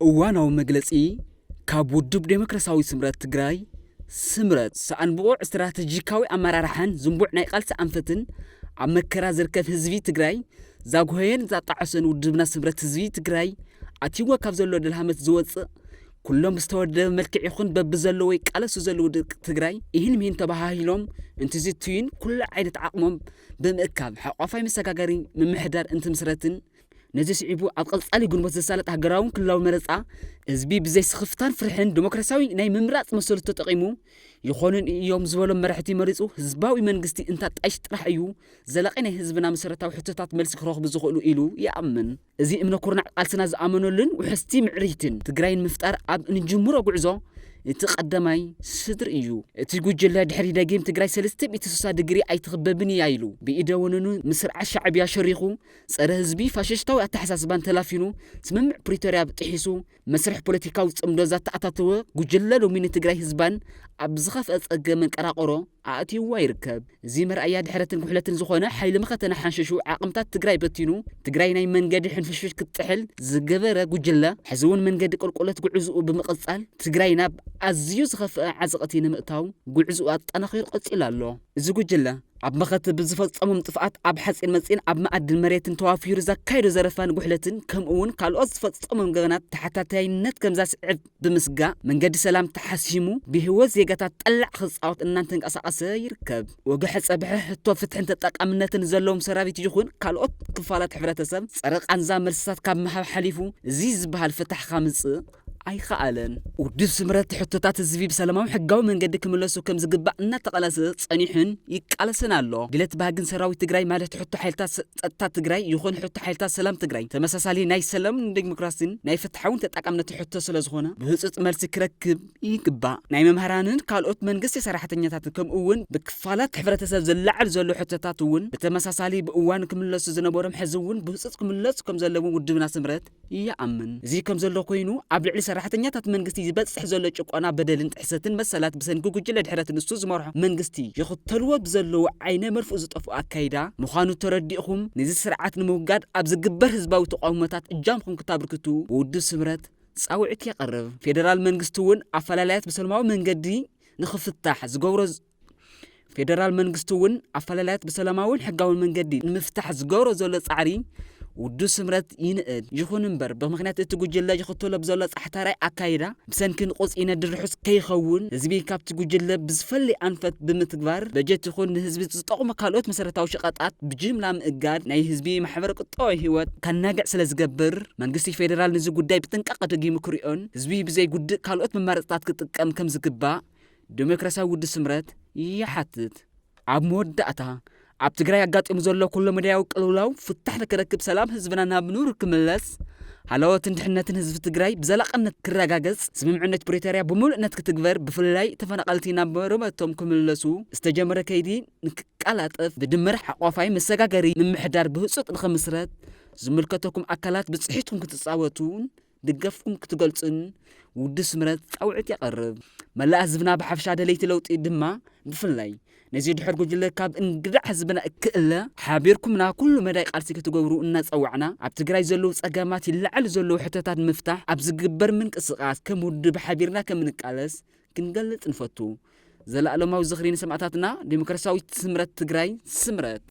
እዋናዊ መግለጺ ካብ ውድብ ዴሞክራሲያዊ ስምረት ትግራይ፣ ስምረት፣ ሰኣንብቑዕ ስትራተጂካዊ ኣመራርሓን ዝንቡዕ ናይ ቃልሲ ኣንፈትን ኣብ መከራ ዝርከብ ህዝቢ ትግራይ ዛጉሀየን ዛጣዓሰን ውድብና ስምረት ህዝቢ ትግራይ ኣትይዎ ካብ ዘሎ ደልሃመት ዝወፅእ ኩሎም ብዝተወደበ መልክዕ ይኹን በብዘለዎ ይቃለሱ ዘለዉ ደቂ ትግራይ ይህን ምሂን ተባሃሂሎም እንትዝትዩን ኩሉ ዓይነት ዓቕሞም ብምእካብ ሓቋፋይ መሰጋገሪ ምምሕዳር እንትምስረትን ነዚ ስዒቡ ኣብ ቀጻሊ ግንቦት ዘሳለጥ ሃገራውን ክልላዊ መረጻ ህዝቢ ብዘይ ስኽፍታን ፍርሕን ዲሞክራሲያዊ ናይ ምምራጽ መሰሉ ተጠቒሙ ይኾኑን እዮም ዝበሎም መራሕቲ መሪጹ ህዝባዊ መንግስቲ እንታጣይሽ ጥራሕ እዩ ዘላቒ ናይ ህዝብና መሰረታዊ ሕቶታት መልሲ ክረኽቡ ዝኽእሉ ኢሉ ይኣምን። እዚ እምነ ኩርናዕ ቃልስና ዝኣመነሉን ውሕስቲ ምዕሪትን ትግራይን ምፍጣር ኣብ እንጅምሮ ጉዕዞ እቲ ቀዳማይ ስድሪ እዩ። እቲ ጉጅለ ድሕሪ ደጊም ትግራይ ሰለስተ ሚእቲ ስሳ ድግሪ ኣይትኽበብን እያ ኢሉ ብኢደ ወነኑ ምስርዓት ሻዕብያ ሸሪኹ ጸረ ህዝቢ ፋሽስታዊ ኣተሓሳስባን ተላፊኑ ስምምዕ ፕሪቶርያ ጥሒሱ መስርሕ ፖለቲካዊ ጽምዶ ዘተኣታተወ ጉጅለ ሎሚ ንትግራይ ህዝባን ኣብ ዝኸፍአ ጸገም መንቀራቕሮ ኣእትይዋ ይርከብ። እዚ መርኣያ ድሕረትን ጉሕለትን ዝኾነ ሓይሊ መኸተና ሓንሸሹ ዓቕምታት ትግራይ በቲኑ ትግራይ ናይ መንገዲ ሕንፍሽፍሽ ክትጥሕል ዝገበረ ጉጅለ ሕዚ እውን መንገዲ ቁልቁለት ጉዕዝኡ ብምቕጻል ትግራይ ናብ ኣዝዩ ዝኸፍአ ዓዘቕቲ ንምእታው ጉዕዝኡ ኣጠናኺሩ ቀጺሉ ኣሎ። እዚ ጉጅለ ኣብ መኸተ ብዝፈጸሞም ጥፍኣት ኣብ ሓፂን መፂን ኣብ መኣድን መሬትን ተዋፊሩ ዘካየዶ ዘረፋን ጉሕለትን ከምኡ እውን ካልኦት ዝፈጸሞም ገበናት ተሓታታይነት ከም ዘስዕብ ብምስጋእ መንገዲ ሰላም ተሓሲሙ ብህይወት ዜጋታት ጠላዕ ክፃወት እናተንቀሳቐሰ ይርከብ። ወግሐ ፀብሐ ሕቶ ፍትሕን ተጠቃምነትን ዘለዎም ሰራዊት ይኹን ካልኦት ክፋላት ሕብረተሰብ ፀረ ቃንዛ መልስታት ካብ ምሃብ ሓሊፉ እዚ ዝበሃል ፍታሕ ካምፅእ ኣይኸኣለን። ውድብ ስምረት ሕቶታት ህዝቢ ብሰላማዊ ሕጋዊ መንገዲ ክምለሱ ከም ዝግባእ እናተቓለሰ ጸኒሑን ይቃለስን ኣሎ። ግለት ባህግን ሰራዊት ትግራይ ማለት ሕቶ ሓይልታት ጸጥታ ትግራይ ይኹን ሕቶ ሓይልታት ሰላም ትግራይ ተመሳሳሊ ናይ ሰላምን ዲሞክራሲን ናይ ፍትሓውን ተጠቃምነት ሕቶ ስለ ዝኾነ ብህጹጽ መልሲ ክረክብ ይግባእ። ናይ መምህራንን ካልኦት መንግስቲ ሰራሕተኛታትን ከምኡ እውን ብክፋላት ሕብረተሰብ ዝለዓል ዘሎ ሕቶታት እውን ብተመሳሳሊ ብእዋኑ ክምለሱ ዝነበሮም ሕዚ እውን ብህጹጽ ክምለሱ ከም ዘለዎም ውድብና ስምረት ይኣምን። እዚ ከም ዘሎ ኮይኑ ኣብ ልዕሊ ሰራሕተኛታት መንግስቲ ዝበፅሕ ዘሎ ጭቆና በደልን ጥሕሰትን መሰላት ብሰንኪ ጉጅለ ድሕረት ንሱ ዝመርሖ መንግስቲ ይኽተልዎ ብዘለዉ ዓይነ መርፍእ ዝጠፍኡ ኣካይዳ ምዃኑ ተረዲእኹም ነዚ ስርዓት ንምውጋድ ኣብ ዝግበር ህዝባዊ ተቃውሞታት እጃምኹም ክታብርክቱ ውድብ ስምረት ፃውዒት የቐርብ። ፌደራል መንግስቲ እውን ኣፈላላያት ብሰላማዊ መንገዲ ንኽፍታሕ ዝገብሮ ፌደራል መንግስቲ እውን ኣፈላላያት ብሰላማውን ሕጋውን መንገዲ ንምፍታሕ ዝገብሮ ዘሎ ፃዕሪ ውዱ ስምረት ይንእድ። ይኹን እምበር ብምኽንያት እቲ ጉጅለ ይኽተሎ ብዘሎ ፃሕታራይ ኣካይዳ ብሰንኪ ንቁፅ ይነድር ርሑስ ከይኸውን ህዝቢ ካብቲ ጉጅለ ብዝፈሊ ኣንፈት ብምትግባር በጀት ይኹን ንህዝቢ ዝጠቕሙ ካልኦት መሰረታዊ ሸቐጣት ብጅምላ ምእጋድ ናይ ህዝቢ ማሕበረ ቁጠባዊ ህይወት ከናግዕ ስለ ዝገብር መንግስቲ ፌደራል ነዚ ጉዳይ ብጥንቃቐ ደጊሙ ክሪኦን ህዝቢ ብዘይ ጉድእ ካልኦት መማረፅታት ክጥቀም ከም ዝግባእ ዲሞክራሲያዊ ውድብ ስምረት ይሓትት። ኣብ መወዳእታ ኣብ ትግራይ ኣጋጢሙ ዘሎ ኩሎ መዳያዊ ቅልውላው ፍታሕ ንክረክብ ሰላም ህዝብና ናብ ንቡር ክምለስ ሃለዎትን ድሕነትን ህዝቢ ትግራይ ብዘላቕነት ክረጋገጽ ስምምዕነት ፕሪቶርያ ብምሉእነት ክትግበር ብፍላይ ተፈናቐልቲ ናብ መረበቶም ክምለሱ ዝተጀመረ ከይዲ ንክቀላጠፍ ብድምር ሓቋፋይ መሰጋገሪ ምምሕዳር ብህፁፅ ንክምስረት ዝምልከተኩም ኣካላት ብፅሒትኩም ክትፃወቱን ደገፍኩም ክትገልጹን ውድብ ስምረት ጻውዒት የቕርብ። መላእ ህዝብና ብሓፈሻ ደለይቲ ለውጢ ድማ ብፍላይ ነዚ ድሕር ጉጅለ ካብ እንግዳዕ ህዝብና እክእለ ሓቢርኩምና ኩሉ መዳይ ቃልሲ ክትገብሩ እናጸዋዕና ኣብ ትግራይ ዘለዉ ጸገማት ይለዓሉ ዘለዉ ሕቶታት ንምፍታሕ ኣብ ዝግበር ምንቅስቃስ ከም ውድብ ሓቢርና ከም እንቃለስ ክንገልጽ ንፈቱ። ዘለኣለማዊ ዝኽሪ ንሰማእታትና። ዴሞክራሲያዊት ስምረት ትግራይ ስምረት።